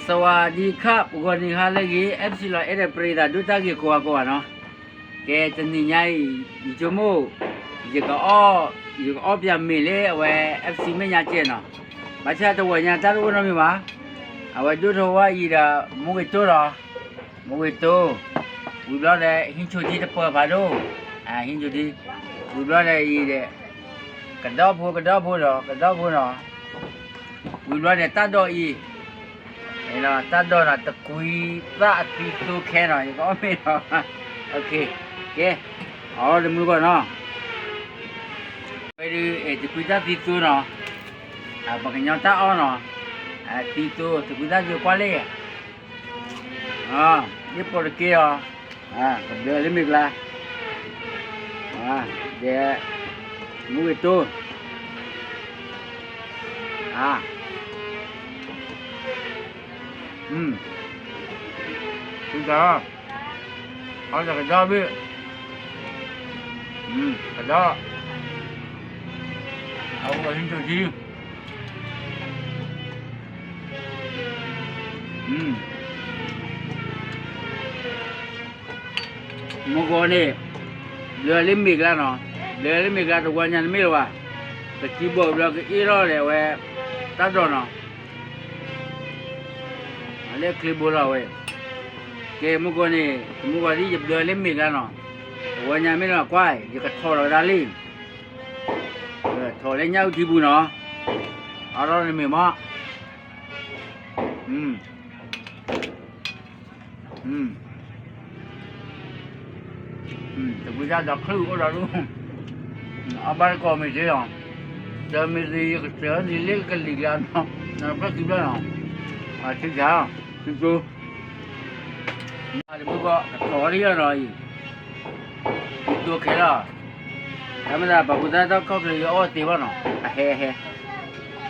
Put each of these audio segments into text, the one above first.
သဝးဒံခၣ် ပဂီၢ်နံၤဟါလၢအဂ့ၤ FC လီၤအဲၣ်ဒိးပရံသးဒိၣ်တၢ်ဂ့ၤကိးဂၤကိးဂၤနီၤ. ကဲ တနံၤညါအံၤ ယဆိကမိၣ် ယကအီၣ် ယကအီၣ်ပၠးမ့ၤလၢအဝဲ FC မဲာ်ညါကဲနီၤ. ဘၣ်ဆၣ်တဝီညါတၢ်တအိၣ်နီတမံၤဘၣ်. အဝဲဒိၣ်ထီၣ်ဝဲအံၤဒီး မူဂ့ၤတိၢ်လီၤ. မူဂ့ၤတိၢ် ဝံၤဘျီဒီး ဟံၣ်ဆိထံတပၢၤဖးဒိၣ်, ဟံၣ်ဆိထံ, ဝံၤဘျီဒီးအံၤဒီး ကဒီဖိ ကဒီဖိဒီး ကဒီဖိနီၤ, ဝံၤဘျီဒီးတၢ်ဒိးအံၤ, တၢ်ဒိးနီၤ တကွံသၣ်အသံသိခဲနီၤ ယကအီၣ်မ့ၤနီၤ, ကဲ, အီၣ်တမုၢ်ဂီၢ်နီၤ, ဝဲဒုး တကွံသၣ်သံသိနီၤ, ပှၤကညီတၢ်အီၣ်နီၤ, သံသိ တကွံသၣ်သံကွၢ်လံ ယပိာ်တက့ၢ်အီၤ, ကဘျၢလၢမ့ၤကျါ, ဒီး မူဂ့ၤတိၢ်, သုတၢ် အီၣ်တကဒီဘ့ၣ်, ကဒီ, အဝဲဟံၣ်ဆိထံ မုၢ်ဂီၤန့ၣ် ဘျၢလၢမ့ၤကျါနီၤ, ဘျၢလၢမ့ၤကျါတဝီညါတမ့ၢ်လၢၤဘၣ်, ကစံးဘီၣ်ဘျီကအ့ၣ်ထီၣ်ဒီးအဝဲ တၢ်ဒိးနီၤ, လၢချ့ဘိလီၤဝဲ, ကဲမုၢ်ဂီၤန့ၣ် မုၢ်ဂီၤဒ်ယဘျၢလၢမ့ၤကျါနီၤ, တဝီညါမ့ၢ်လၢကွၢ် ယကထီၣ်လီၤဝဲဒၣ်လံ, ထီၣ်လၢညၣ်အူထံပူၤနီၤ, အီၣ်ထီၣ်နမ့ၤမး တကွံတၢ်ဒီးချုၣ်အိၣ်ဒီးဒိၣ်, အဘၣ်တကိးမ့ၢ်သ့လီၤ, တမ့ၢ်သ့ယကစၢၤဒ်လၢကလံၤကျါနီၤ, ဖျၢၣ်ခံဖျၢၣ်နီၤ, ထံဆါ, ထံကျိ, တမုၢ်ဂီၤကထီၣ်လံနီၤအံၤ, ထံကျိခဲလီၤ, တၢ်မ့ၢ်သးပှၤဖိသၣ်တၢ်ခီၣ်ချၢ ယအီၣ်သ့ဘၣ်နီၤ, အဟဲအဟဲ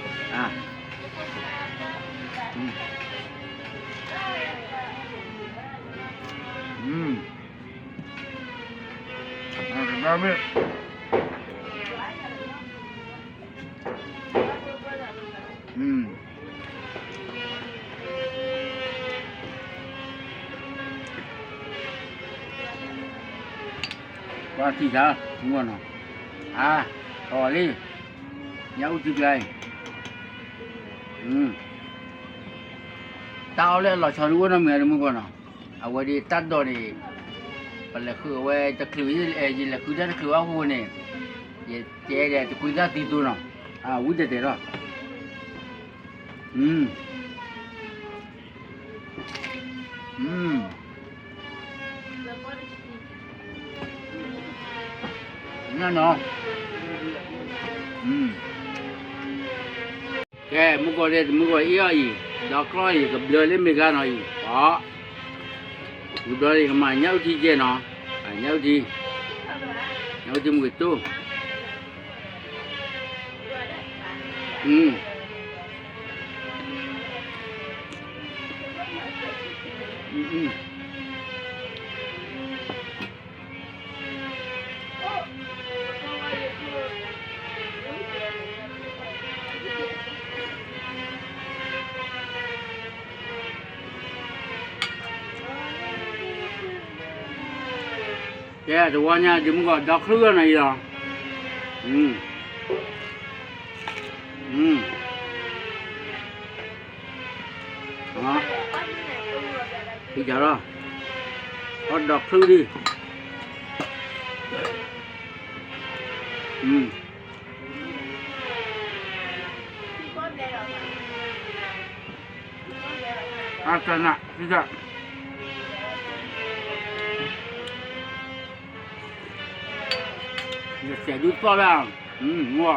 ကွၢ်ထံၣ်တၢ် မုၢ်ဂီၤနီၤ, အါ, ထီၣ်လံ, ညၣ်အူထံကျါအံၤ, တၢ်အီၣ်လၢအလီၤဆီဒုးအိၣ်နီတမံၤ တမုၢ်ဂီၤနီၤ, အဝဲဒ်တၢ်ဒိးန့ၣ်, ပလဲၤဃုအဝဲတချုး ယလဲၤဃုတၢ်တချုးဘၣ်အဃိန့ၣ်, ယတဲဒီးတကွံသၣ်သံသိနီၤ, ဝံၤတဲာ်တဲာ်လီၤ, ညၣ်နီၤ, ကဲ မုၢ်ဂီၤဒဲး တမုၢ်ဂီၤအ့ၣ်အီၤအံၤ, ဒီးကျီၢ်အံၤ ကဘျၢလၢမ့ၤကျါနီၤအံၤ, အီ, ဝံၤဘျီယကမၤညၣ်အူထံကဲနီၤ, ညၣ်အူထံ, ညၣ်အူထံမုၢ်ကတိၢ် ကဲ တဝီညါ ဒုးမုၢ်ဂီၤ ဒီချူၣ်လီၤနီၤအံၤလီၤ, ဖံးစၢ်လီၤ, အီၣ်ဒီချူၣ်ဒံး, အတနၢ် ဖံးစၢ်, ယစဲးဒုးသီၣ်ဒၣ်, မ့ၢ်, ဝံၤ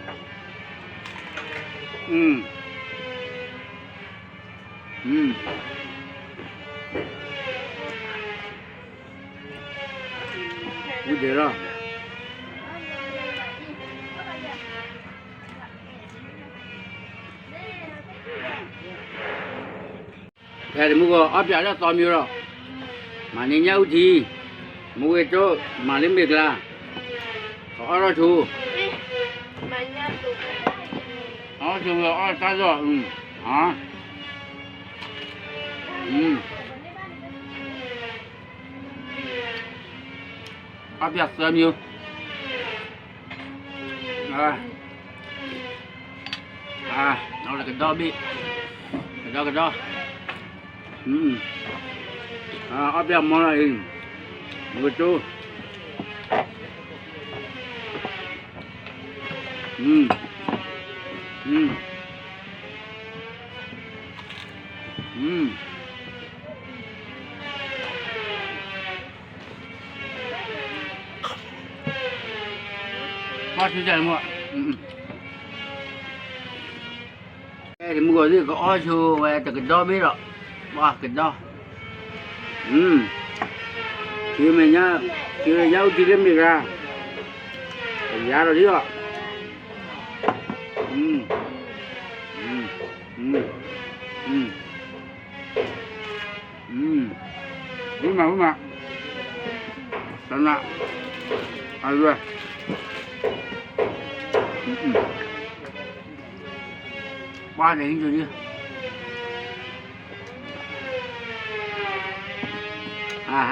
ဒဲးလီၤ, ဖဲတမုၢ်ဂီၤ အီၣ်ပၠးလၢအသီမံလီၤ, မၤန့ၢ်ညၣ်အူထံ, မူဂ့ၤတိၢ် မၤလၢမ့ၤကျါ, ကအီၣ်ထီၣ်ဆိ, အီၣ်ဆိဝဲအီၣ်တၢ်လီၢ်, အီၣ်ပျီသၢမၠိ အီၣ်လၢကဒီဘ့ၣ်, ကဒီကဒီ, အီၣ်ပျီမီလီၤအံၤ, မကတိၤ ဘၣ်ဆူၣ်တၢ်မ့ၢ်, တမုၢ်ဂီၤသ့ၣ်ကအီၣ်ဆိဝဲတကဒီဘ့ၣ်ဒီး, ဘၣ်ကဒီ, ခံမဲာ်ညါ, ခံမဲာ်ညါအူထံလၢမ့ၢ်ဂၤ, ကယၤဒီးဒ်အီၤ, ဝံမးဝံမး, တနၤ, အလွဲၢ်, ပှၤလဲၤဟံးကၠိဒ်,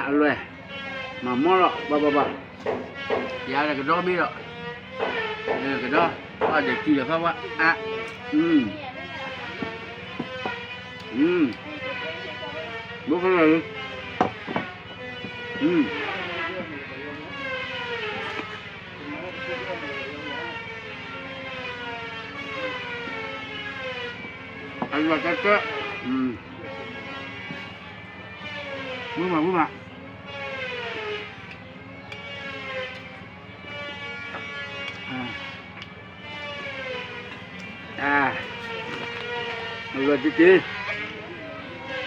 အလွဲၢ်, မၤမီၢ်လီၤ ဘၣ်ဘၣ်ဘၣ်, ယၤလၢကဒီဘ့ၣ်ဒီး, ကဒီ, အီၣ်ဒီးတုၤဒီးဖးဝါ, အ, ဘိၣ်ကလၢာ်လံ, အလွဲၢ်တၢ်တၢ်, မုၢ်မးမုၢ်မး, အလွဲၢ်တက့ၢ်,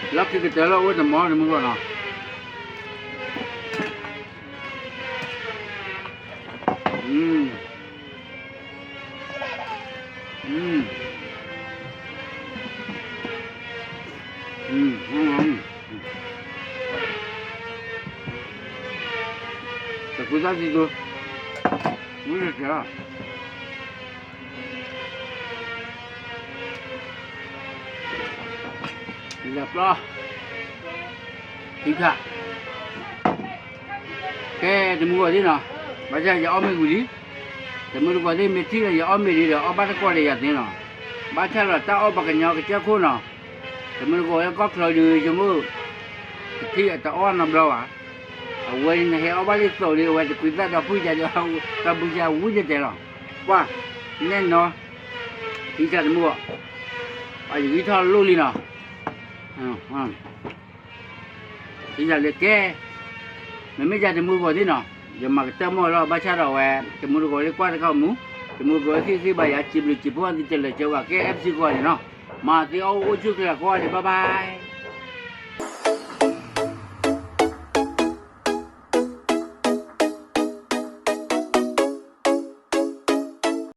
လီၢ်ခံကတၢၢ်လၢအအိၣ်တမီၢ်တမုၢ်ဂီၢ်နီၤ, တကူတၢ်သံသိ, ဝံၤလၢတၢ် လဲၤပျီ, ထံခး, ကဲတမုၢ်ဂီၤသ့ၣ်နီၤ, ဘၣ်ဆၣ်ယအီၣ်မ့ၢ်ဝံၤလံ, တမုၢ်တဂီၤသ့ၣ်မ့ၢ်ထံၣ်လၢယအီၣ်မ့ၢ်လံဒီး အီၣ်ဘၣ်တကိးဒီးယၤသ့နီၤ, ဘၣ်ဆၣ်ဒီးတၢ်အီၣ်ပှၤကညီကစၢၢ်ခိၣ်နီၤ, တမုၢ်တဂီၤလၢကီၢ်ချၢဒုး ယမိၢ် ကထံၣ်အတအီၣ်နီတဘျီဘၣ်, အဝဲန့ၣ်နဟဲအီၣ်ဘၣ်လံသိးလံ အဝဲတကွံသၣ်ဒီပုၢ်ယၤဒီး ဒီပုၢ်ယၤဝံၤတဲတဲလီၤ, ပှၤ, နဲၣ်နီၤ, ထံၣ်တၢ်တမုၢ်ဂီၤ, ပှၤယဂံၢ်ထီၣ်လိၣ်လံနီၤ ထံၣ်ယၤလၢကဲ, မ့မ့ၢ်ယၤတမုၢ်ဂီၤသ့ၣ်နီၤ, ယမၤကတၢၢ်မီၢ်လီၤ ဘၣ်ဆၣ်ဒီးဝဲ, တမုၢ်တဂီၤလၢကွၢ်တခီမူ, တမုၢ်တဂီၤလၢဃ့ၢ်ဃ့ၢ်ဘၣ်ယၤ စံးဘျုးစံးဖှိၣ်အသးတလၢာ်ကၢဘၣ်ကဲ FC ကီးန့ၣ်နီၤ, မၤသ့အီၣ်အိၣ်ဆူၣ်ချ့ကိးဂၤဒဲး bye bye.